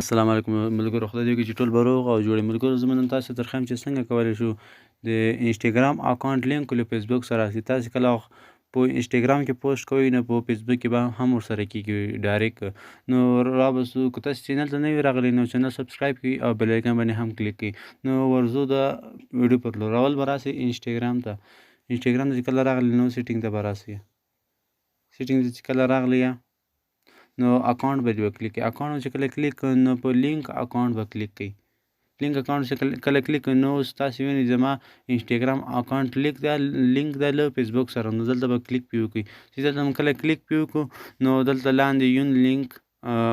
السلام علیکم ملګرو، خدای دې وکړي چې ټول به روغ او جوړ. ملګرو، زه نن تاسو ته درښیم چې څنګه کولی شو د انسټاګرام اکاونټ لینک کړو فیسبوک سره، چې تاسو کله په انسټاګرام کې پوسټ کوئ نو په فیسبوک کې به هم ورسره کېږي ډایرک. نو را به سو. که تاسو چینل ته نه وي راغلي نو چینل سبسکرایب کړئ او بیل آیکن باندې هم کلیک کړئ. نو ورځو د ویډیو پر لور. اول به راسئ انسټاګرام ته. انسټاګرام ته چې کله راغلي نو سیټینګ ته به راسئ. سیټینګ ته چې کله راغلی نو اکاونټ به دې کلیک کړئ. اکاونټ چې کله کلیک کړئ نو په لینک اکاونټ به کلیک کړئ. لینک اکاونټ چې کله کلیک کړئ نو اوس تاسې وینئ زما انسټاګرام اکاونټ لینک ده، لینک ده له فیسبوک سره. نو دلته به کلیک پرې وکړئ. چې دلته موږ کله کلیک پرې وکړو نو دلته لاندې یون لینک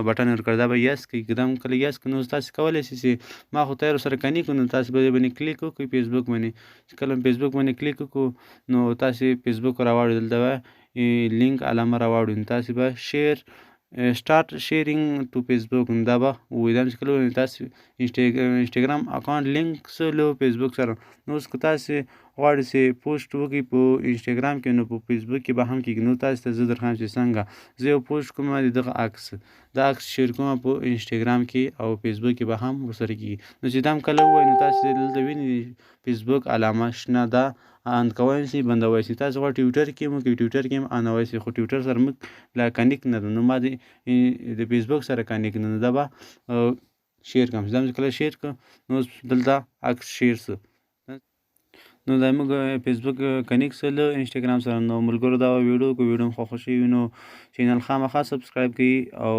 بټن ورکړ، دا به یس کړئ. که دا موږ کله یس کړو نو تاسې کولی شئ چې ما خو تیار سره کنیک، نو تاسې به باندې کلیک وکړئ فیسبوک باندې. چې کله فیسبوک باندې کلیک وکړو نو تاسې فیسبوک راواړوئ، دلته به لینک علامه راواړوئ، نو تاسې به شیر سټارټ شیرینګ ټو فیسبوک، نو دا به ووایي. دا چې کله ووایي تاسې انسټاګرام اکاونټ لینک سو له فیسبوک سره. نو اوس که تاسې غواړئ چې پوسټ وکړئ په انسټاګرام کې نو په فیسبوک کې به هم کېږي. نو تاسې ته زه درښیم چې څنګه زه یو پوسټ کوم، د دغه عکس دا عکس شیر کوم په انسټاګرام کې او فیسبوک کې به هم ورسره کېږي. نو چې دا هم کله ووایي نو تاسې دلته وینئ فیسبوک علامه شنه ده، آن کوی شئ بندوی شئ. تاسو غواړئ ټویټر کې مو کې ټویټر کې هم آنوی شئ، خو ټویټر سره موږ لا کنیکټ نه ده، نو ما د فیسبوک سره کنیکټ نه ده، دا به شیر کړم. چې دا مې کله شیر کړ نو اوس دلته عکس شیر سو. نو دا موږ فیسبوک کنیکټ سو له انسټاګرام سره. نو ملګرو، دا ویډیو که ویډیو مو خوښه شوې نو چینل خامخا سبسکرایب کړئ او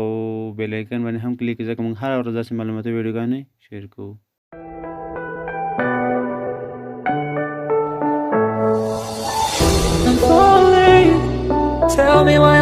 بیل آیکن باندې هم کلیک کړئ، ځکه موږ هره ورځ داسې معلوماتي ویډیوګانې شیر کوو. I'm falling. Tell me why.